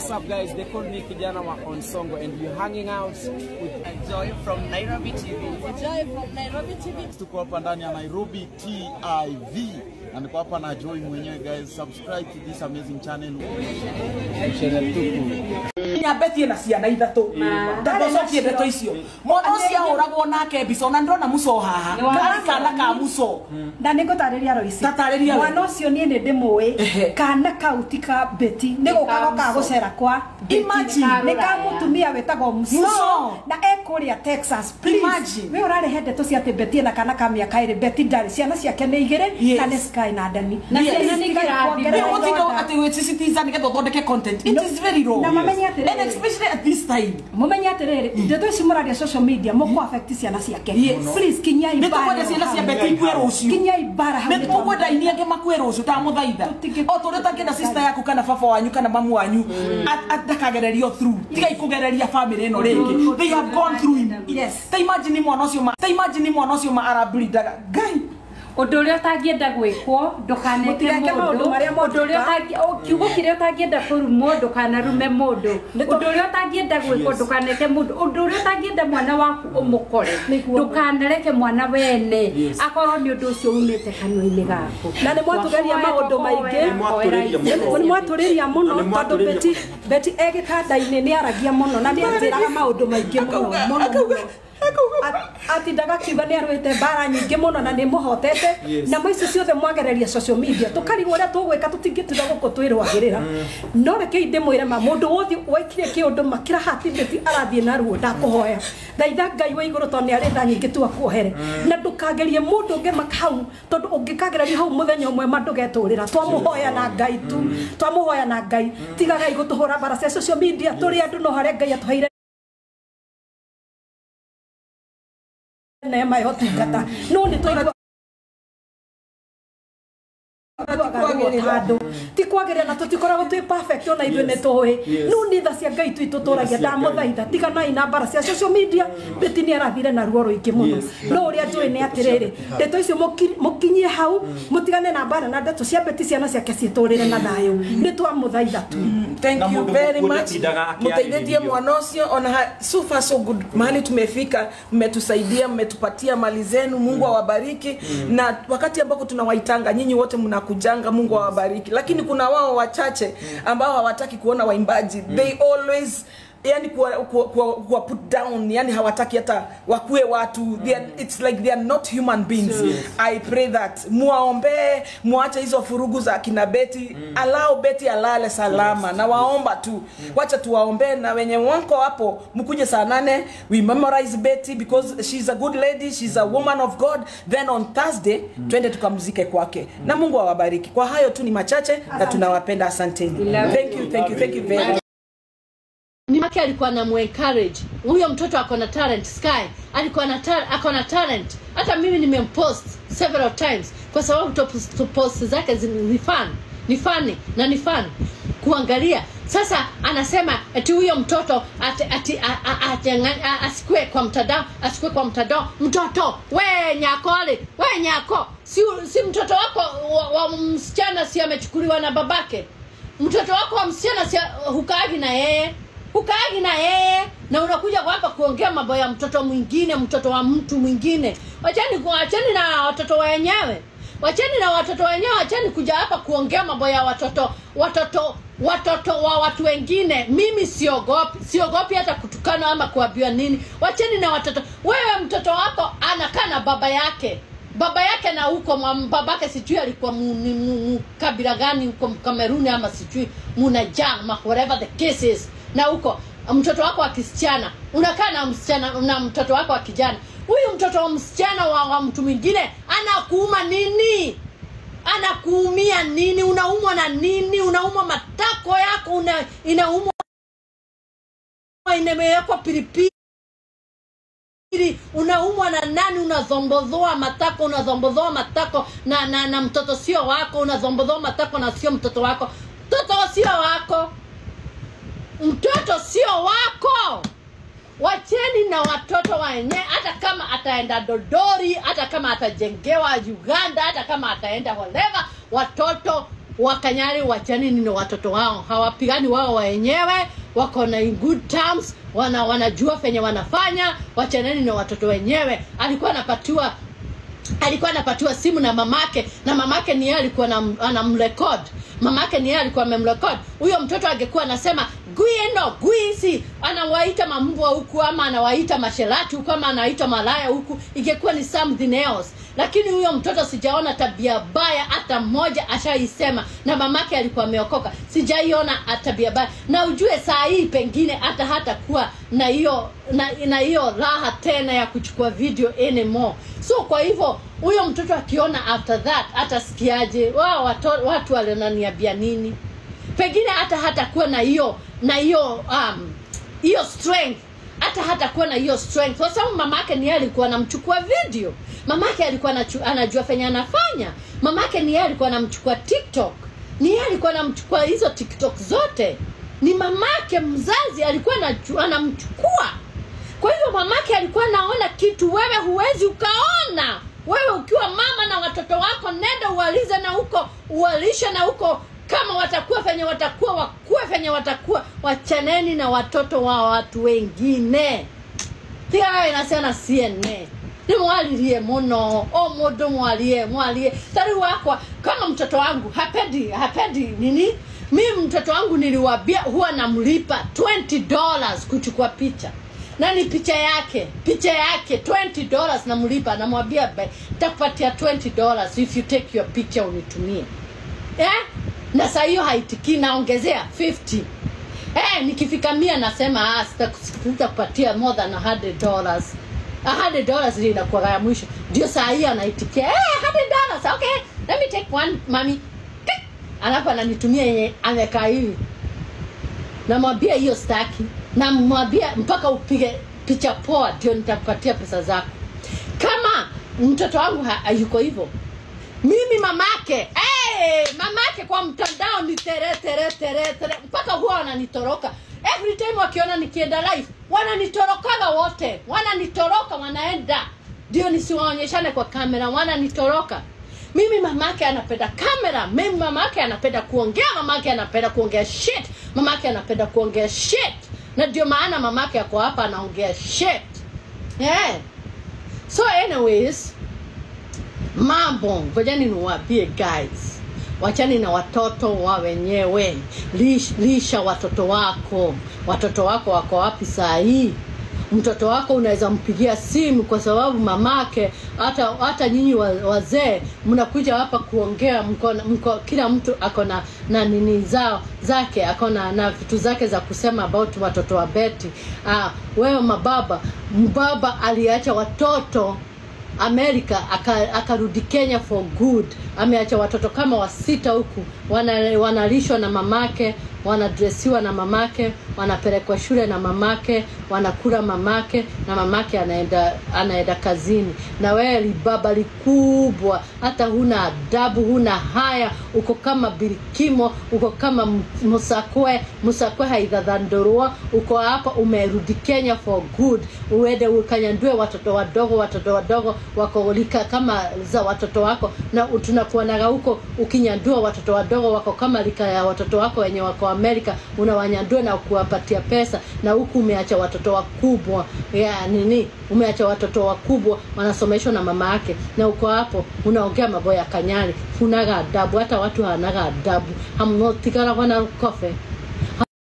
What's up guys, they call me Kijana wa Onsongo and we're hanging out with Joy from Nairobi TV. Joy from Nairobi TV. Tuko hapa ndani ya Nairobi TV na niko hapa na Joy mwenyewe guys. Subscribe to this amazing channel. Channel tupu. Nyabetie na ciana ithatu ndagocokie ndeto icio mwana ucio ahuragwo nake mbica ona ndona muco haha kari kana ka muco na nĩngũtarĩria Roici tatarĩria mwana ũcio niĩ nĩ ndĩmũĩ kana kau ti ka Betty nĩ gũka gokaga gũcera kwa Imagine. Nĩ ka mũtumia wĩtagwo Muco na ekũrĩa Texas. Please we ũrarehe ndeto cia atĩ Betty na kana ka mĩaka ĩrĩ. Betty ndarĩ ciana ciake nĩ igĩrĩ na nĩ Sky na Dani na ciana nĩ kĩrathimo. Ũtinda atĩ gwĩcisitiza nĩgetha ũthondeke content, it is very wrong. Na mamenye atĩrĩrĩ, and especially at this time mumenye atĩrĩrĩ ndeto ici mũraria social media mũkũ affect ciana ciake. Please kinyai bara nĩtũkwenda ciana cia Betty ikue rũciũ, kinyai bara hau nĩtũkwenda aini angĩ makue rũciũ ndamũthaitha o tũrĩa ũtangĩenda sister yaku kana baba wanyu kana mamu wanyu ndakagererio through, tigai kũgereria family ĩno rĩngĩ. They have gone through him. Yes. Ta imagine mwana ũcio ma, ta imagine mwana ũcio ma arablindaga Ngai. Ũndũ ũrĩa ũtangĩenda gwĩkwo ndũkaneke mũndũ, ũndũ ũrĩa kiugo kĩrĩa ũtangĩenda kũrumwo ndũkanarume mũndũ, ũndũ ũrĩa ũtangĩenda gwĩkwo ndũkaneke mũndũ, ũndũ ũrĩa ũtangĩenda mwana waku ũmũkore ndũkanareke mwana wene akorwo nĩ ũndũ ũcio umĩte kanua-inĩ gaku. Na nĩ mwatũgeria maũndũ maingĩ, nĩ mwatũrĩria mũno tondũ Betty e gĩtanda-inĩ nĩ aragia mũno na nĩ anjĩraga maũndũ maingĩ mũno mũno. Atindaga kiuga nĩ arũĩte mbara nyingĩ mũno na nĩ mũhotete na maici ciothe mwagereria social media tũkarigwo ũrĩa tũgwĩka tũtingĩtiga gũkũ twĩrwagĩrĩra. No rekei ndĩmwĩre ma mũndũ wothe waikire kĩũndũ makĩra hati Betty arathiĩ na ruo ndakũhoya thaitha Ngai wa igũrũ tondũ nĩ arĩ tha nyingĩ tu akuohere na ndũkagerie mũndũ ũngĩ hau tondũ ũngĩkagereria hau mũthenya ũmwe ma ndũgetũrĩra. Twamũhoya na Ngai tu, twamũhoya na Ngai, tigagai gũtũhũra mbara cia social media tũrĩ andũ no harĩa Ngai atũheire neema ya ũtungata no nĩ twaigua ti kwagĩrĩra na tũtikoragwo twĩ perfect ona ithuĩ nĩ tũĩ no nĩ tha cia Ngai tu itũtũragia. Ndamũthaitha tiganai na mbara cia social media. Betty nĩ arathire na ruo rũingĩ mũno no ũrĩa njũĩ nĩ atĩrĩrĩ ndeto icio mũkinyie hau mũtigane na mbara na ndeto cia Betty ciana ciake ciĩtũrĩre na thayũ. Nĩ twamũthaitha tu. Thank you very much. Mtaidetie mwana ucio ona so far so good. Mahali tumefika, mmetusaidia, mmetupatia mali zenu, Mungu awabariki. Na wakati ambako tunawaitanga nyinyi wote mnakujanga, Mungu awabariki. Lakini kuna wao wachache ambao hawataki kuona waimbaji. They always yani kuwa put down, yani hawataki hata wakue watu. They are, it's like they are not human beings. I pray that muwaombe, muache hizo furugu za kina Betty. Allow Betty alale salama. Na waomba tu, wacha tuwaombe na wenye wako hapo mkuje saa 8 we memorize Betty because she's a good lady, she's a woman of God. Then on Thursday twende tukamzike kwake. Na Mungu awabariki. Kwa hayo tu ni machache na tunawapenda, asanteni. Thank you, thank you, thank you very much. Mke alikuwa na encourage huyo mtoto ako na talent. Sky alikuwa na ako na talent. Hata mimi nimempost several times kwa sababu to post zake ni fun, ni funny na ni fun kuangalia. Sasa anasema ati huyo mtoto ati asikue kwa mtandao, asikue kwa mtandao. Mtoto we nyakole, we nyako, si mtoto wako wa msichana si amechukuliwa na babake? Mtoto wako wa msichana si hukaagi na yeye? Hukaagi na yeye na unakuja hapa kuongea mambo ya mtoto mwingine, mtoto wa mtu mwingine. Wachani na watoto wenyewe. Wachani na watoto wenyewe, wachani kuja hapa kuongea mambo ya watoto wa watu wengine. Mimi siogopi, siogopi hata kutukana ama kuambiwa nini. Wachani na watoto. Wewe mtoto wako anakaa na baba yake. Baba yake na huko babake sijui alikuwa kabila gani huko Kameruni ama sijui Munajama, whatever the case is. Na huko mtoto wako wa kisichana unakaa na msichana na mtoto wako wa kijana. Huyu mtoto wa msichana wa mtu mwingine anakuuma nini? Anakuumia nini? Unaumwa na nini? Unaumwa matako yako, inaumwa, imewekwa pilipili. Unaumwa na nani? Unazombozoa matako, unazombozoa matako na mtoto sio wako, unazombozoa matako na sio mtoto wako. Mtoto sio wako. Mtoto sio wako. Wacheni na watoto wenyewe. Hata kama ataenda Dodori, hata kama atajengewa Uganda, hata kama ataenda whatever, watoto Wakanyari wachanini na watoto wao, hawapigani wao wenyewe, wako na in good terms, wanajua venye wanafanya. Wachaneni na watoto wenyewe. Alikuwa anapatiwa simu na mamake, na mamake ni yeye alikuwa anamrecord. Mamake ni yeye alikuwa amemrecord. Huyo mtoto angekuwa anasema guino guisi, anawaita mambwa huku ama anawaita masherati huku ama anaita malaya huku, ingekuwa ni something else. Lakini huyo mtoto sijaona tabia baya hata moja ashaisema, na mamake alikuwa ameokoka. Sijaiona tabia baya. Na ujue saa hii pengine hata kuwa na hiyo na hiyo raha tena ya kuchukua video anymore. So kwa hivyo huyo mtoto akiona after that atasikiaje? Wao watu walinaniambia nini? Pengine hata kuwa na hiyo hiyo strength, hata kuwa na hiyo strength, kwa sababu mamake ni yeye alikuwa anamchukua video. Mamake alikuwa anajua fanya anafanya. Mamake ni yeye alikuwa anamchukua TikTok. Ni yeye alikuwa anamchukua hizo TikTok zote. Ni mamake mzazi alikuwa anamchukua. Kwa hivyo mamake alikuwa anaona kitu wewe huwezi ukaona. Wewe ukiwa mama na watoto wako, nenda ualize na huko, ualishe na huko, kama watakuwa fanya watakuwa, wakuwe fanya watakuwa. Wachaneni na watoto wa watu wengine. Tiga inasema CNN. Ni mwalirie muno, o mundu mwalie. Tari wakwa kama mtoto wangu hapendi nini? Mimi mtoto wangu niliwaambia huwa namlipa $20 kuchukua picha. Na ni picha yake $20 namlipa, namwambia nitakupatia $20 if you take your picture unitumie. Na saa hiyo haitiki, naongezea 50. Nikifika 100 nasema sitakupatia more than $100. $100 ndio inakuwa ya mwisho. Ndio saa hii anaitikia $100, okay, let me take one mommy. Alafu ananitumia yenye amekaa hivi. Namwambia hiyo staki. Namwambia mpaka upige picha poa ndio nitakupatia pesa zako. Kama mtoto wangu hayuko hivyo, mimi mamake, mamake kwa mtandao ni tere tere tere tere mpaka huwa wananitoroka. Every time wakiona nikienda live, wananitorokaga wote. Wananitoroka, wanaenda. Ndio nisiwaonyeshane kwa kamera, wananitoroka. Mimi mamake anapenda kamera, mimi mamake anapenda kuongea, mamake anapenda kuongea shit, mamake anapenda kuongea shit. Na ndio maana mamake yako hapa anaongea shit. Yeah. So anyways, mambo, ngojeni niwaambie guys. Wachani na watoto wa wenyewe. Lisha watoto wako. Watoto wako wako wapi saa hii? Mtoto wako unaweza mpigia simu kwa sababu mamake, hata nyinyi wazee mnakuja hapa kuongea, mko kila mtu ako na nini zao zake, ako na vitu zake za kusema about watoto wa Betty. Wewe mababa, mbaba aliacha watoto Amerika akarudi Kenya for good. Ameacha watoto kama 6 huku, wanalishwa na mamake, wanadressiwa na mamake, wanapelekwa shule na mamake, wanakula mamake, na mamake anaenda kazini. Na wewe libaba likubwa, hata huna adabu, huna haya, uko kama birikimo, uko kama musakwe haidhandorua, uko hapa umerudi Kenya for good. Uende ukanyandue watoto wadogo wako lika kama za watoto wako, na tunakuonaga huko ukinyandua watoto wadogo wako kama lika ya watoto wako wenye wako Amerika, unawanyandua na kuwapatia pesa, na huku umeacha watoto wakubwa ya nini, umeacha watoto wakubwa wanasomeshwa na mama yake, na uko hapo unaongea mambo ya Kanyari. Hunaga adabu, hata watu hawanaga adabu. Hamnotigara wana kofe.